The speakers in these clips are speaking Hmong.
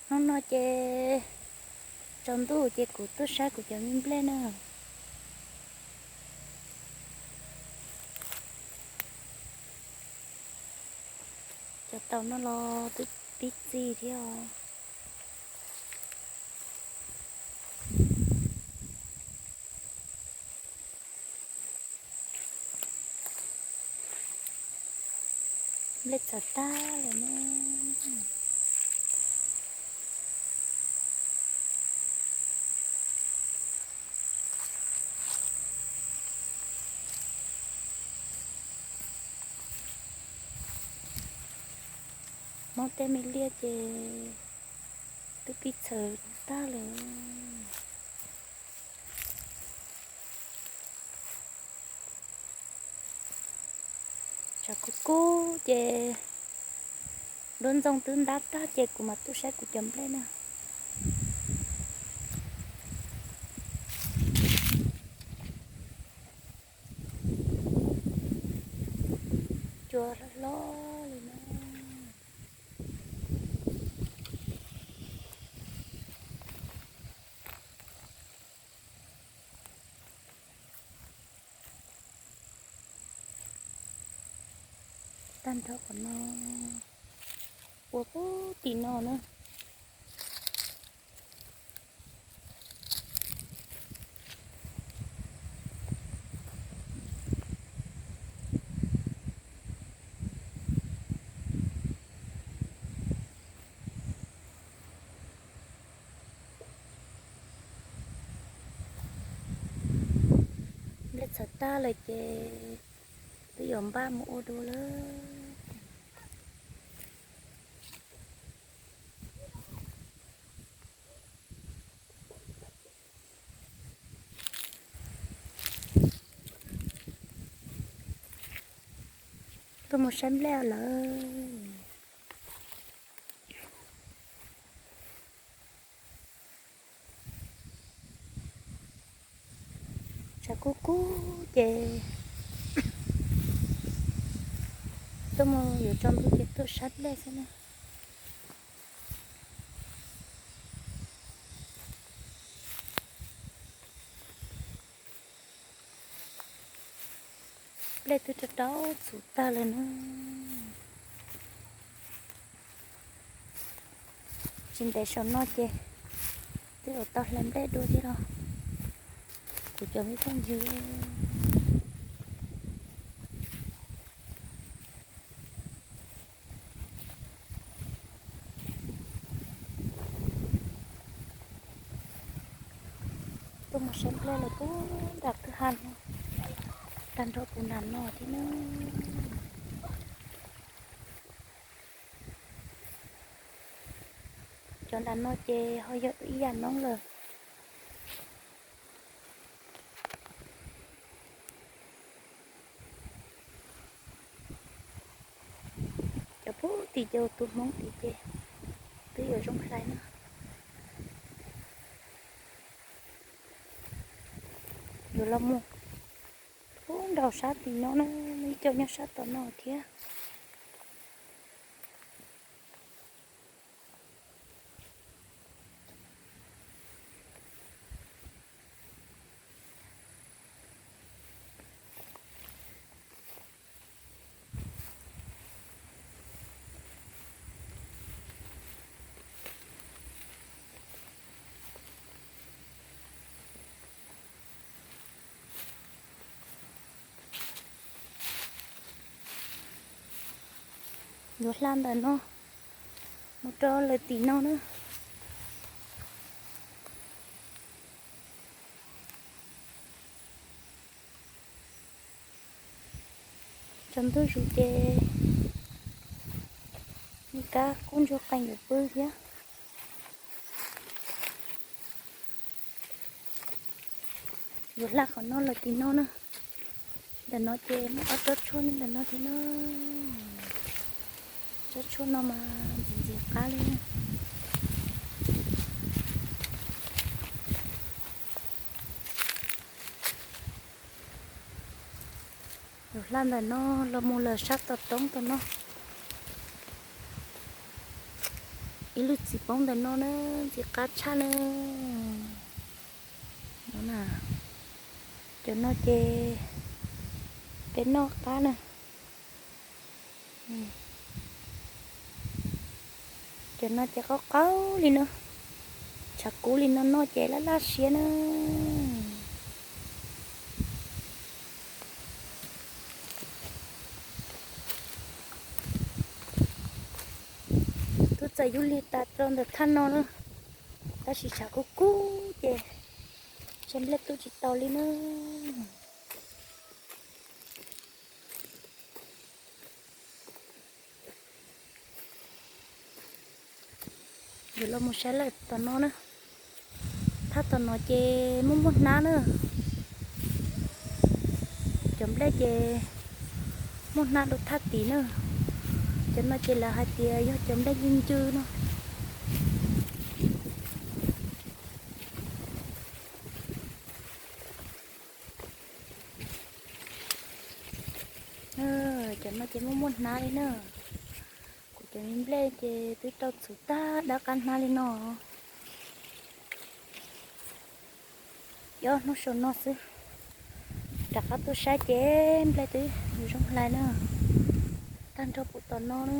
Hnub no ces tsaus ntuj ces kuv tuaj saib kuv cov me nplej na. Cov taum no los twb pib txi thiab os. Nplej txawv tag lawm ne. Hmoob tej me liaj ces twb pib txhawv tag lawm. Tshav kub kub ces nruab ntxoo twb ntab tag ces kuv mam tuaj saib kuv cov nplej na. Cua loj loj li no. Tag nrho qhov no, ua puag tim no na. Nplej txhawv tag lawm ces twb yuav npaj mus ua dua lawm. Tuaj mus saib nplej lawm. Tshav kub kub ces tuaj mus yuav tsaus ntuj ces tuaj saib nplej xwb na. Nplej twb rau rau txhuv tag lawm na. Tsis ntev saum no ces twb yuav tau hlais nplej dua thiab los. Kuv cov me phooj ywg, tuaj mus saib nplej lawm puag nram kwj ha no, tag nrho puag nram no thiab na. Cov nram no ces ho yog ib yam noob lawm. Cov puag tim cov tus hmoob tim ces twb yuav zoo hlais na. Yuav los mus puag nraum sab tim no na, ib co nyob sab tom no thiab. Yuav hla ntawm no mus rau lawv tim no na. Tsaus ntuj zus ces me kab kub ntsuag qees yuav pw thiab. Yuav hla qhov no lawm tim no na. Ntawm no ces muaj ob tsob tshuaj ntawm no thiab na. Tsob tshuaj no mas ntxim ntxim qab li. Yuav hla ntawm no los mus lawm sab tom roob tom no. Ib lub txiv poob ntawm no na, ntxim qab tshaj na. Cov no ces peb noj qab na. Cov no ces qaub qaub li no, tshav kub li no noj ces laj laj siab na. Twb txawm yug lig tas rau ntawm thaj no na, tab sis tshav kub kub ces tsev nplej tub tsis tau li na. Yuav los mus saib lawm tom no na. Thaj tom no ces muaj muaj hnab na. Cov nplej ces muaj hnab rau thaj tid na. Cov no ces lawv hais tias yog cov nplej ncw ncw no. Cov no ces muaj muaj hnab li na. Kuv cov me nplej ces twb rau txhuv tag dab qab hnab li no. Cov hnub saum no xwb, rov qab tuaj saib ces nplej twb zoo hlais na. Tag nrho puv tom no na.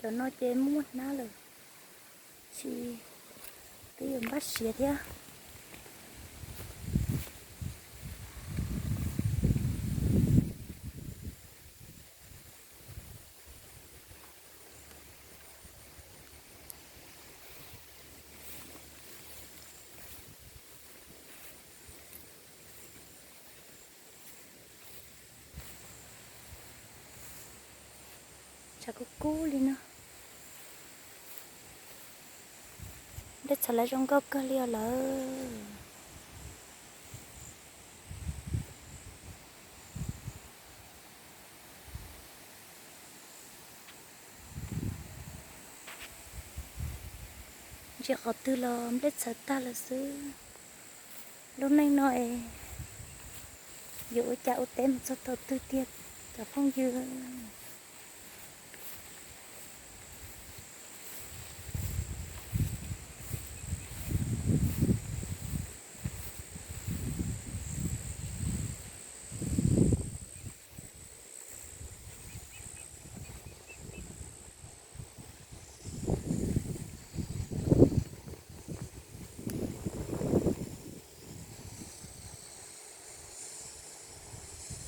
Cov no ces muaj hnab lawm, tab sis twb yuav npaj siav thiab. Tshav kub kub li no. Nplej txhawv lawv zoo nkauj kawg li os lawm. Ntsia qhov twg los nplej txhawv tag lawm xwb. Lub neej no es yuav ua cas ua teb mus txog thaum twg tiag cov phooj ywg?